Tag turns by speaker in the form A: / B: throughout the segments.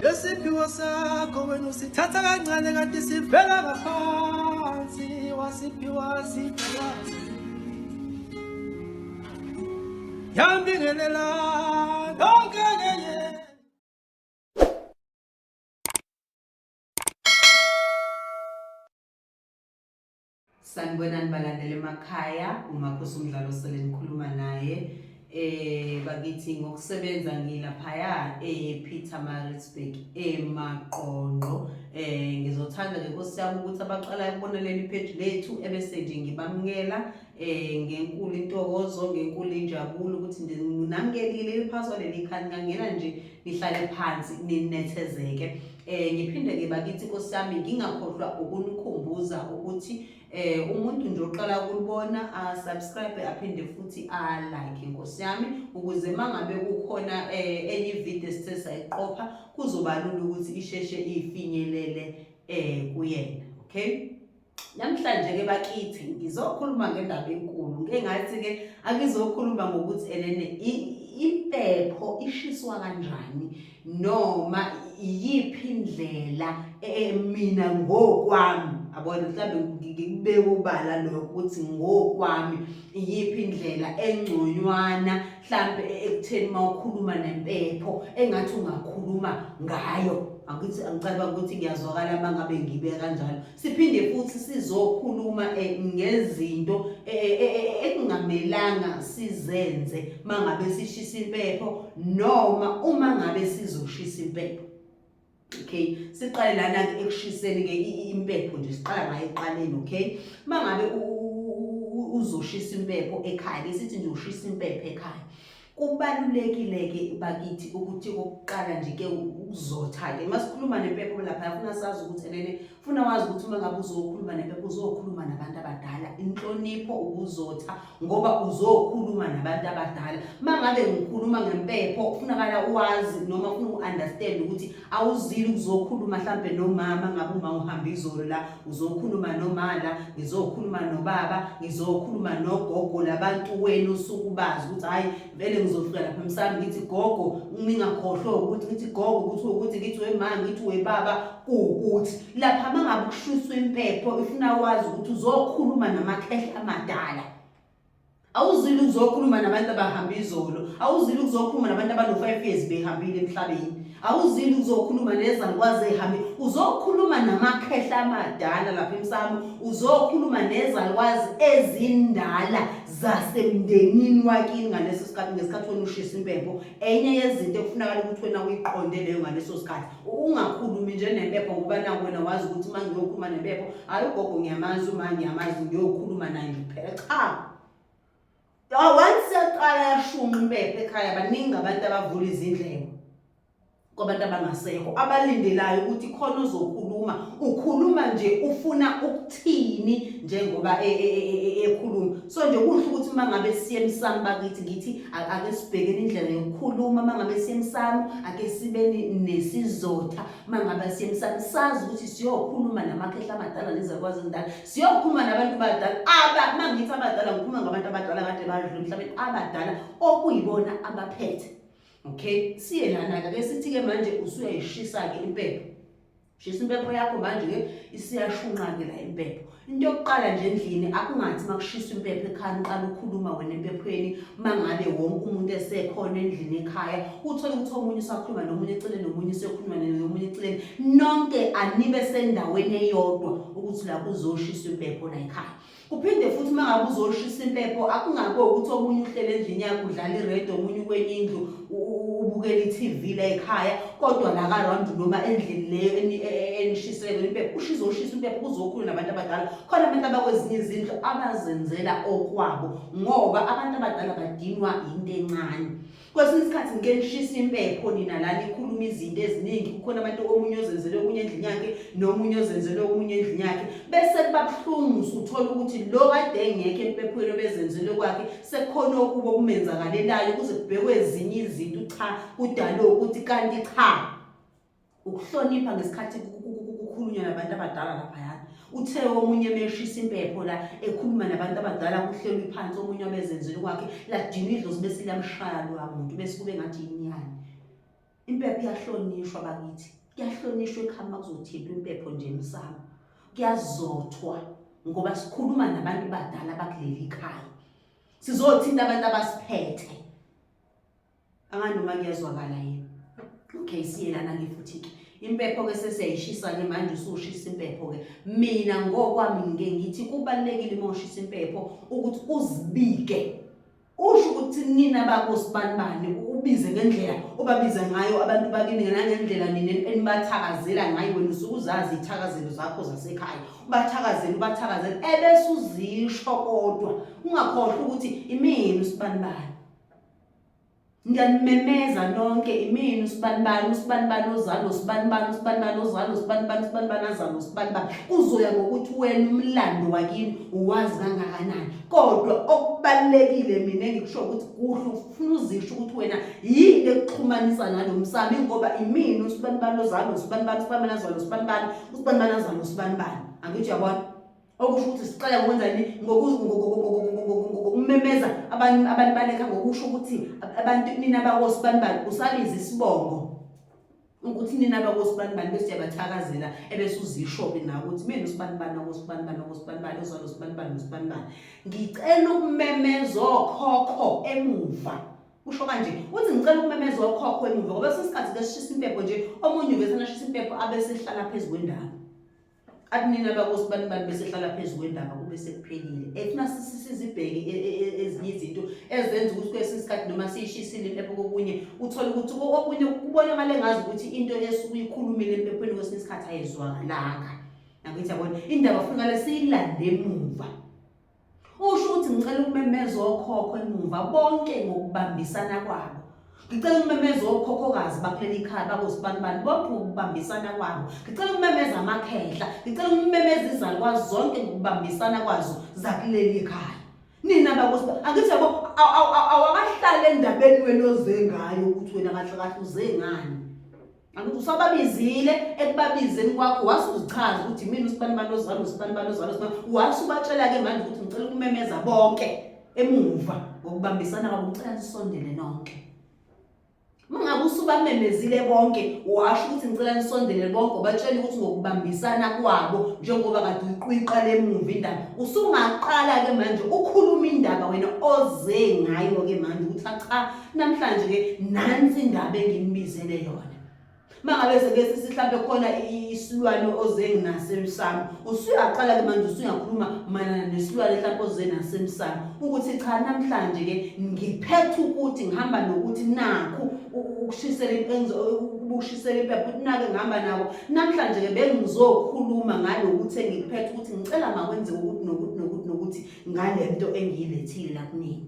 A: Lesiphiwo sakho wena usithatha kancane kanti sivela ngaphansi wasiphiwa sibhekazi yambingelela yonke kenye.
B: Sanibonani balandela emakhaya, uMakhosi umdlalo sele nikhuluma naye. Bakithi ngokusebenza ngilaphaya ePietermaritzburg eMaqonqo. Ngizothanda ke Nkosi yami ukuthi abaqalayo ukubona leli page lethu ebese nje ngibamukela ngenkulu intokozo, ngenkulu injabulo ukuthi ninamukelile liphaswa leli khani ngangena nje nihlale phansi ninethezeke. Ngiphinde ke bakithi Nkosi yami ngingakhohlwa ukunikhumbuza ukuthi umuntu nje oqala ukulibona a subscribe aphinde futhi a like Nkosi yami ukuze mangabe kukhona enye video esithe sayiqopha kuzoba lula ukuthi isheshe ifinyelele kuyena. Okay, namhlanje ke bakithi ngizokhuluma ngendaba enkulu. Ngike ngathi ke angizokhuluma ngokuthi enene impepho ishiswa kanjani noma iyiphi indlela mina ngokwami, abona mhlawumbe ngikubeke ubala lokho ukuthi ngokwami iyiphi indlela engconywana mhlambe ekutheni mawukhuluma nempepho engathi ungakhuluma ngayo. Angithi angicabanga ukuthi ngiyazwakala mangabe ngibe kanjalo. Siphinde futhi sizokhuluma ngezinto ekungamelanga sizenze mangabe sishisa impepho noma uma ngabe sizoshisa impepho. Okay, siqale lana ke ekushiseni ke impepho nje, siqala ngayo eqaleni. Okay, mangabe uzoshisa impepho ekhaya, ke sithi nje ushisa impepho ekhaya, kubalulekile ke bakithi ukuthi okokuqala nje ke ukuzotha ke masikhuluma nempepho lapha, funa sazi ukuthi enene funa wazi ukuthi uma ngabe uzokhuluma nempepho uzokhuluma nabantu abadala, inhlonipho, ukuzotha, ngoba uzokhuluma nabantu abadala. Mangabe ngikhuluma ngempepho kufunakala wazi noma ufuna uunderstand ukuthi awuzili ukuzokhuluma mhlambe nomama, ngabe uma uhamba izolo la uzokhuluma noma la ngizokhuluma nobaba, ngizokhuluma nogogo, labantu wena usukubazi ukuthi hayi vele ngizofika lapha emsamo ngithi gogo, ningakhohlwa ukuthi ngithi gogo ukuthi ukuthi ngithi wema ngithi webaba kuwukuthi lapha mangabe kushiswa impepho ifuna wazi ukuthi uzokhuluma namakhehla amadala. Awuzili ukuzokhuluma nabantu abahamba izolo, awuzili ukuzokhuluma nabantu abano-5 years behambile emhlabeni, awuzili ukuzokhuluma nezalukwazi ezihambe, uzokhuluma namakhehla amadala lapha emsamo, uzokhuluma nezalukwazi ezindala zasemndenini wakini ngaleso sikhathi, ngesikhathi wena ushisa impepho. Enye yezinto ekufunakala ukuthi wena uyiqonde leyo ngaleso sikhathi, ungakhulumi nje nempepho ngoba naku wena wazi ukuthi uma ngiyokhuluma nempepho, hhayi ugogo ngiyamazi, uma ngiyamazi ngiyokhuluma naye nje kuphela. Cha, once yaqala yashunqa impepho ekhaya, baningi abantu abavula izindlebe kwabantu abangasekho abalindelayo ukuthi khona ozokhuluma. Ukhuluma nje ufuna ukuthini njengoba ekhuluma? So nje kuhle ukuthi uma ngabe siye emsamo bakithi, ngithi ake sibhekeni indlela yokukhuluma uma ngabe siye emsamo, ake sibe nesizotha uma ngabe siye emsamo, sazi ukuthi siyokhuluma namakhehla amadala nezakwazi ezindala, siyokhuluma nabantu badala aba uma ngithi abadala ngikhuluma ngabantu abadala kade badlula emhlabeni, abadala okuyibona abaphethe. Okay, siye lana ke sithi ke manje usuyayishisa ke impepho. Shisa impepho yakho manje ke isiyashunqa ke la impepho. Into yokuqala nje endlini, akungathi makushiswa impepho ekhaya uqala ukukhuluma wena empephweni mangabe wonke umuntu esekhona endlini ekhaya, uthole ukuthi omunye usakhuluma nomunye eceleni, nomunye usekhuluma nomunye eceleni, nonke anibe sendaweni eyodwa ukuthi la kuzoshiswa impepho la ekhaya. Kuphinde futhi uma ngabe uzoshisa impepho akungabi ukuthi omunye uhlele endlini yakhe udlala iredio, omunye ukwenye indlu ubukela i-TV la ekhaya, kodwa la ka-round noma endlini leyo enishisele impepho ushize ushisa impepho kuzokhulu nabantu abadala khona, abantu abakwezinye izindlu abazenzela okwabo, ngoba abantu abadala badinwa into encane. Kwesinye isikhathi ngike nishisa impepho nina la nikhuluma izinto eziningi, kukhona abantu omunye ozenzele okunye endlini yakhe nomunye ozenzele okunye endlini yakhe, bese kuba buhlungu usuthola ukuthi lo kade engekho empephweni obezenzele kwakhe sekukhona okubo okumenzakalelayo kuze kubhekwe ezinye izinto. Cha, kudalwe ukuthi kanti cha, ukuhlonipha ngesikhathi kukhulunywa nabantu abadala laphayana. Uthe omunye meshisa impepho la ekhuluma nabantu abadala kuhlelwe phansi, omunye wabezenzela kwakhe ladinwa idlozi bese liyamshaya loya muntu, bese kube ngathi inyani. Impepho iyahlonishwa bakithi. Kuyahlonishwa ekhaya uma kuzothintwa impepho nje emsamo. Kuyazothwa ngoba sikhuluma nabantu badala bakuleli khaya. Sizothinta abantu abasiphethe. Anganoma kuyezwakala yini. Okay, siye lana-ke futhi-ke. Impepho-ke sesiyayishisa-ke manje usushisa impepho-ke. Mina ngokwami ngike ngithi kubalulekile uma ushisa impepho ukuthi uzibike. Usho ukuthi nina bakosibanibani ubize ngendlela obabiza ngayo abantu bakini nangendlela nina enibathakazela ngayo wena usuke uzazi iy'thakazelo zakho zasekhaya ubathakazele ubathakazele ebese uzisho kodwa ungakhohlwa ukuthi imini usibanibani Ngiyanimemeza nonke imini usibanibani usibanibani ozalo usibanibani usibanibani ozalo usibanibani usibanibani azalo usibanibani kuzoya ngokuthi wena umlando wakini uwazi kangakanani kodwa okubalulekile mina engikusho ukuthi kuhle ufuna uzisho ukuthi wena yini ekuxhumanisa nalo msami ngoba imini usibanibani ozalo usibanibani usibanibani azalo usibanibani usibanibani azalo usibanibani angithi uyabona okusho ukuthi siqala ngokwenzani ngokumemeza abantu abantu balekha ngokusho ukuthi abantu nina bakosibanibani usabiza isibongo ukuthi nina bakosibanibani bese uyabathakazela ebese uzisho-ke nawe ukuthi mina usibanibani wakosibanibani wakosibanibani ozalo usibanibani nosibanibani ngicela ukumemeza okhokho emuva usho kanje uthi ngicela ukumemeza okhokho emuva ngoba sesikhathi ke sishisa impepho nje omunye uvesana shisa impepho abesehlala phezu kwendaba Athi nina bakosibanibani besehlala phezu kwendaba kube sekuphelile. Efuna sizibheke e, e, e, ezinye izinto ezenza ukuthi kwesinye isikhathi noma siyishisile impepho kokunye uthole ukuthi okunye kubonakala engazi ukuthi into esuke uyikhulumile empephweni kwesinye isikhathi ayizwakalanga. Angithi yabona indaba funekale siyilande emuva. Usho ukuthi ngicela ukumemeza okhokho emuva bonke ngokubambisana kwabo. Ngicela ukumemeza okhokhokazi bakuleli khaya bakosibanibani bonke ngokubambisana kwabo. Ngicela ukumemeza amakhehla, ngicela ukumemeza izalukwazi zonke ngokubambisana kwazo zakuleli khaya. Nina bakosiba angithi yabo awakahlali endabeni wena oze ngayo ukuthi wena kahle kahle uze ngani. Angithi usababizile ekubabizeni kwakho wase uzichaza ukuthi mina usibanibani ozalo usibanibani ozalo usibanibani wase ubatshela-ke manje ukuthi ngicela ukumemeza bonke emuva ngokubambisana kwabo ngicela nisondele nonke uma ngabe usubamemezile bonke washo ukuthi ngicela nisondele bonke ubatshela ukuthi ngokubambisana kwabo njengoba kade uyiqala emuva indaba usungaqala-ke manje ukhuluma indaba wena oze ngayo-ke manje ukuthi cha Namhlanje ke nansi indaba enginibizele yona. Mangabe seke sisihlampe khona isilwane oze nginaso emsamo, usuyaqala ke manje usuyakhuluma mayelana nesilwane mhlawumbe oze naso emsamo ukuthi cha namhlanje ke ngiphethe ukuthi ngihamba nokuthi nakhu ukushisela ukushisela impepho ukuthi nake ngihamba nako namhlanje ke bengizokhuluma ngalokuthi engikuphethe ukuthi ngicela makwenzeke ukuthi nokuthi nokuthi nokuthi ngalento engiyilethile la kunini.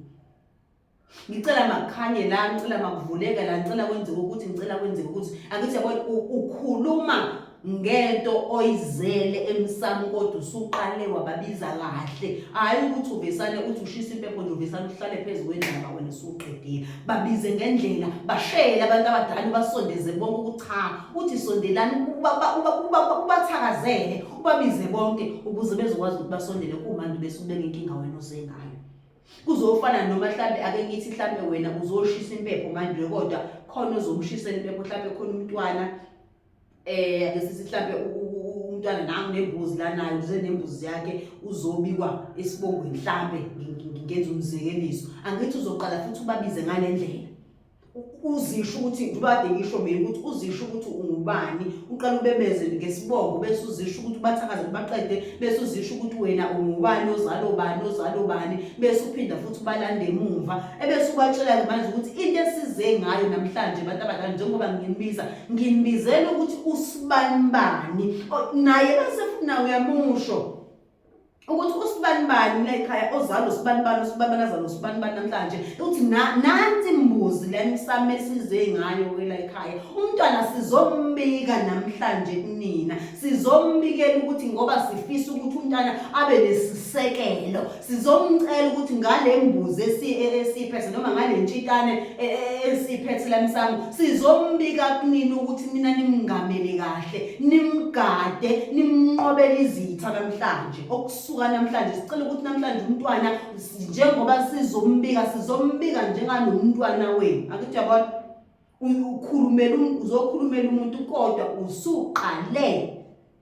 B: Ngicela makukhanye la, ngicela makuvuleke la, ngicela kwenzeke ukuthi, ngicela kwenzeke ukuthi. Angithi yabona ukhuluma ngento oyizele emsamo kodwa usuqale wababiza kahle. Hayi ukuthi uvesane uthi ushisa impepho nje uvesane uhlale phezu kwendaba wena usuqedile. Babize ngendlela, bashele abantu abadala ubasondeze bonke ukuthi cha, uthi sondelani ubathakazele, ubabize bonke ukuze bezokwazi ukuthi basondele kumanje bese ubeka inkinga wena oze ngayo. Kuzofana noma mhlambe ake ngithi mhlambe wena uzoshisa impepho manje kodwa khona ozomshisela impepho mhlambe khona umntwana eh ake sithi mhlambe umntwana nangu nembuzi la nayo uze nembuzi yakhe uzobikwa esibongweni mhlambe ngenza umzekeliso angithi uzoqala futhi ubabize ngalendlela uzisho ukuthi njengoba kade ngisho mina ukuthi uzisho ukuthi ungubani uqala ubemeze ngesibongo bese uzisho ukuthi ubathakaze baqede bese uzisho ukuthi wena ungubani ozalo bani ozalo bani bese uphinda futhi ubalande emumva ebese ubatshela-ke manje ukuthi into esize ngayo namhlanje bantu abadala njengoba nginibiza nginibizela ukuthi usibanibani naye bese futhi nawe uyamusho ukuthi usibanibani la ekhaya ozalwa usibanibani usibanibani azalwa usibanibani namhlanje uthi nansi imbuzi la emsamo esize ngayo ke la ekhaya umntwana sizombika namhlanje kunina sizombikela ukuthi ngoba sifisa ukuthi umntwana abe nesisekelo sizomcela ukuthi ngale mbuzi esiyiphethe noma ngale ntshitane e, e, esiyiphethe la emsamo sizombika kunina ukuthi nina nimngamele kahle nimgade nimnqobele izitha namhlanje okusuka namhlanje sicela ukuthi namhlanje umntwana njengoba sizombika sizombika njenganomntwana wenu akithi uyabona Ukhulumela uzokhulumela umuntu kodwa usuqale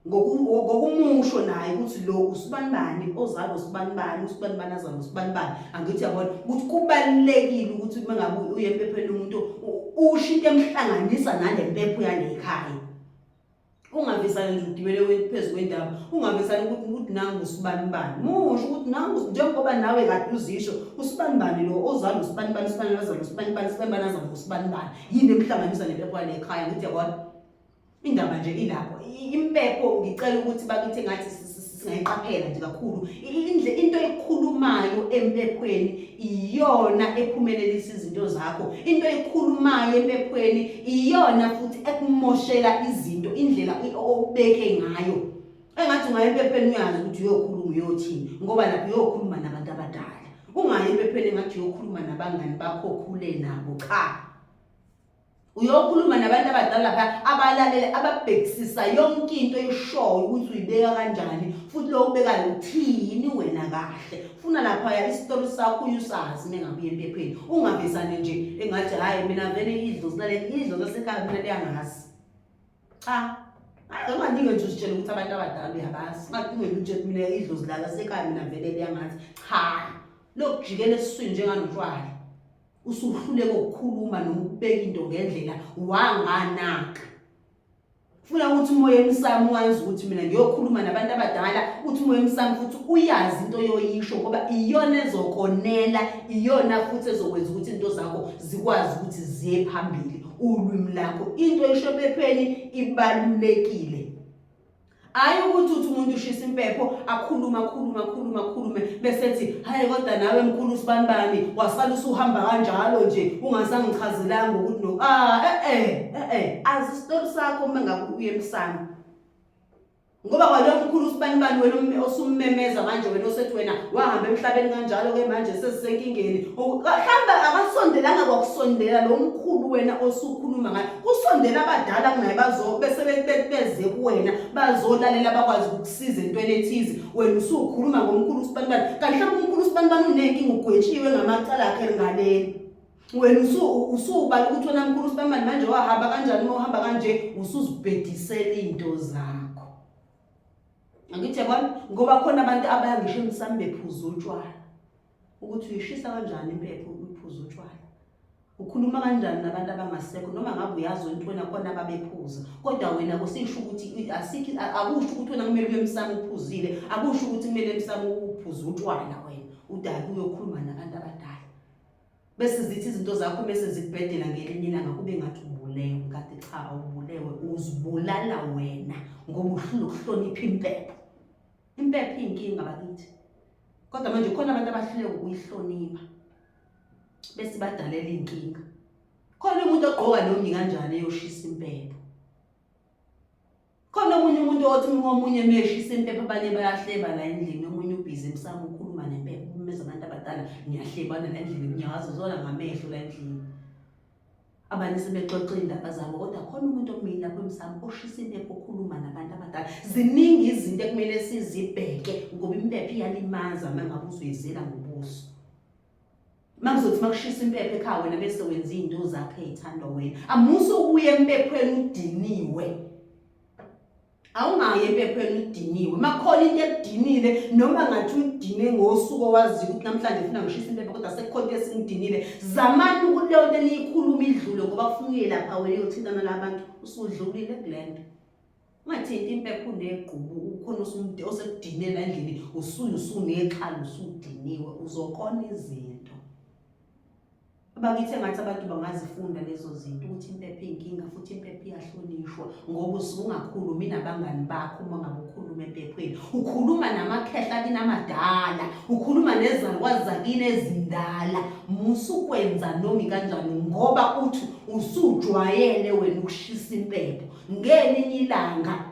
B: ngokumusho naye ukuthi lo usibanibani ozalwa usibanibani usibanibani azalwa usibanibani. Angithi uyabona ukuthi kubalulekile ukuthi uma ngabe uye empepheni umuntu usho into emhlanganisa nale mpepho yale khaya. Ungavisani nje ugibele phezu kwendaba, ungavisani ukuthi nangu usibanibani. Musho ukuthi nangu, njengoba nawe kade uzisho usibanibani lo ozalwa usibanibani, usibanibani azalwa usibanibani, usibanibani azalwa usibanibani. Yini emhlanganisa nempepho yale khaya? Ngithi uyabona indaba nje ilapho. Impepho ngicela ukuthi bakithi engathi singayiqaphela nje kakhulu into ekhulumayo empephweni, iyona ephumelelisa izinto zakho. Into ekhulumayo empephweni iyona futhi ekumoshela izinto, indlela obeke ngayo. Engathi ungaya empephweni uyazi ukuthi uyokhuluma uyothini, ngoba lapho uyokhuluma nabantu abadala. Ungayi empephweni engathi uyokhuluma nabangani bakho okhule nabo, cha. Uyokhuluma nabantu abadala lapha abalalele, ababhekisisa yonke into oyishoyo ukuthi uyibeka kanjani, futhi lo ubekayo uthini wena kahle. Funa laphaya isitori sakho uyusazi mengabe uye empephweni. Ungavezani nje engathi hhayi mina vele idlozi lale, idlozi lasekhaya mina liyangazi. Cha, hayi ungalinge nje uzitshele ukuthi abantu abadala uyabazi. Ungalinge nje utshele mina idlozi lasekhaya mina vele liyangazi. Cha, lokujikela esiswini njenganotshwala. Usuhluleka ukukhuluma noma ukubeka into ngendlela wanganaka. Funa ukuthi umoya emsamo wazi ukuthi mina ngiyokhuluma nabantu abadala, uthi umoya emsamo futhi uyazi into oyoyisho, ngoba iyona ezokonela, iyona futhi ezokwenza ukuthi into zakho zikwazi ukuthi ziye phambili. Ulwimi lakho, into oyisho ephepheni ibalulekile. Hhayi ukuthi uthi umuntu ushisa impepho akhulume akhulume akhulume akhulume bese ethi hhayi kodwa nawe mkhulu usibanibani wasala usuhamba kanjalo nje ungasangichazelanga ukuthi no ah eh eh eh azi isitori sakho uma ngabe uye emsamo. Ngoba kwaloyo mkhulu usibanibani wena osummemeza manje wena osethi wena wahamba emhlabeni kanjalo ke manje sesisenkingeni. Mhlawumbe akasondelanga kwakusondela lo mkhulu wena osukhuluma ngaye. Kusondela abadala kunaye bazo bese beze kuwena bazolalela bakwazi ukukusiza entweni ethize. Wena usukhuluma ngomkhulu usibanibani. Kanti mhlawumbe umkhulu usibanibani unenkinga ugwetshiwe ngamacala akhe ngaleni. Wena usubala ukuthi wena mkhulu usibanibani manje wahamba kanjani, uma uhamba kanje usuzibhedisela into zakho. Angithi yabona ngoba khona abantu abaya ngisho emsamo bephuza utshwala. Ukuthi uyishisa kanjani impepho uyiphuza utshwala. Ukhuluma kanjani nabantu abangasekho noma ngabe uyazi wena ukuthi wena khona ababephuza, kodwa wena kusisho ukuthi asikho, akusho ukuthi wena kumele uye emsamo uphuzile, akusho ukuthi kumele emsamo uphuze utshwala wena. Udake uyokhuluma nabantu abadala. Bese zithi izinto zakho bese zikubhedela ngelinye ilanga kube ngathi ubulewe, kanti cha awubulewe, uzibulala wena ngoba uhlula ukuhlonipha impepho. Impepho iyinkinga bakithi. Kodwa manje khona abantu abahluleka ukuyihlonipha bese badalela iy'nkinga. Khona umuntu ogqoka noma kanjani eyoshisa impepho. Khona omunye umuntu othi omunye meshisa impepho abanye bayahleba la endlini, omunye ubhizi emsamo ukhuluma nempepho, umemeza abantu abadala niyahlebana la endlini, niyazozona ngamehlo la endlini. Abanye sebexoxa iy'ndaba zabo, kodwa khona umuntu omile lapho emsamo oshisa impepho okhuluma nabantu abadala. Ziningi izinto ekumele sizibheke ngoba impepho iyalimaza uma ngabe uzoyizela ngobuso. Uma kuzothi uma kushisa impepho ekhaya wena bese wenza iy'nto zakho ey'thandwa wena. Amusa ukuya empephweni udiniwe. Awungayi empephweni udiniwe. Uma kukhona into ekudinile noma ngathi uyidine ngosuku owaziyo ukuthi namhlanje ufuna ngishisa impepho kodwa sekukhona into esingidinile, zamani ukuthi leyo nto eniyikhuluma idlule ngoba kufuna uye lapha wena uyothintana nabantu usudlulile kule nto. Ungathinti impepho unegqubu ukhona osekudine la endlini usuye usunexhala usudiniwe uzokona izinto. Bakithi engathi abantu bangazifunda lezo zinto ukuthi impepho iyinkinga futhi impepho iyahlonishwa ngoba usuke ungakhulumi nabangani bakho uma ngabe ukhuluma empephweni. Ukhuluma namakhehla kini amadala, ukhuluma nezalukwazi zakini ezindala. Musa ukwenza noma ikanjani ngoba uthi usujwayele wena ukushisa impepho. Ngelinye ilanga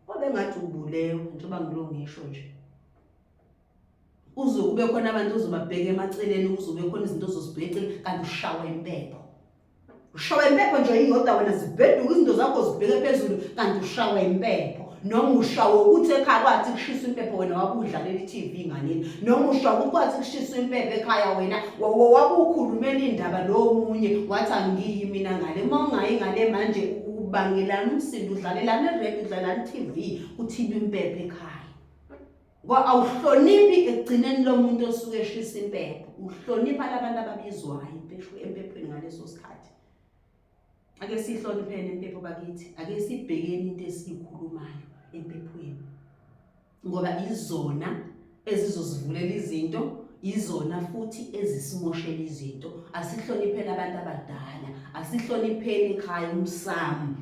B: kwabe ngathi ubulewe njengoba ngilo ngisho nje. Uze kube khona abantu ozobabheka emaceleni, uze kube khona izinto ozozibheka eceleni kanti ushawa impepho. Ushawa impepho nje iyodwa wena zibheduka izinto zakho zibheke phezulu kanti ushawa impepho. Noma ushawe ukuthi ekhaya kwathi kushiswa impepho wena wabudlalela i-TV nganini. Noma ushawe ukuthi kwathi kushiswa impepho ekhaya wena wabukhulumela indaba lo munye wathi angiyi mina ngale. Uma ungayi ngale manje ubangelana umsindo udlalelana i-radio udlalelana i-TV kuthintwa impepho ekhaya. Ngoba awuhloniphi ekugcineni lo muntu osuke eshisa impepho, uhlonipha labantu ababizwayo empephweni ngaleso sikhathi. Ake sihlonipheni impepho bakithi, ake sibhekeni into esiyikhulumayo empephweni. Ngoba izona ezizosivulela izinto, izona futhi ezisimoshela izinto. Asihlonipheni abantu abadala, asihlonipheni ekhaya umsamo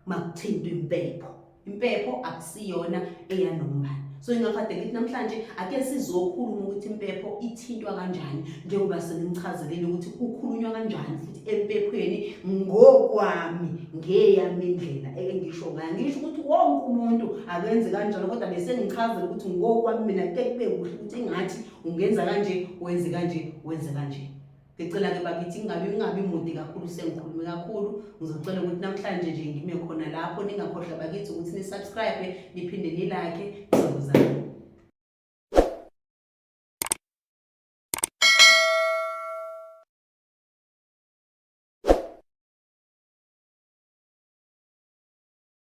B: makuthintwa impepho. Impepho akusiyona eyanombani. So ingakho kade ngithi namhlanje ake sizokhuluma ukuthi impepho ithintwa kanjani njengoba sengichazelile ukuthi kukhulunywa kanjani futhi empephweni ngokwami ngeyami indlela engisho ngayo. Ngisho ukuthi wonke umuntu akenze kanjalo kodwa bese ngichazela ukuthi ngokwami mina ke kube kuhle ukuthi engathi ungenza kanje wenze kanje wenze kanje. Ngicela-ke bakithi ngingabi ngingabi mude kakhulu sengikhulume kakhulu. Ngizocela ukuthi namhlanje nje ngime khona lapho ningakhohlwa bakithi ukuthi ni-subscribe niphinde ni-like.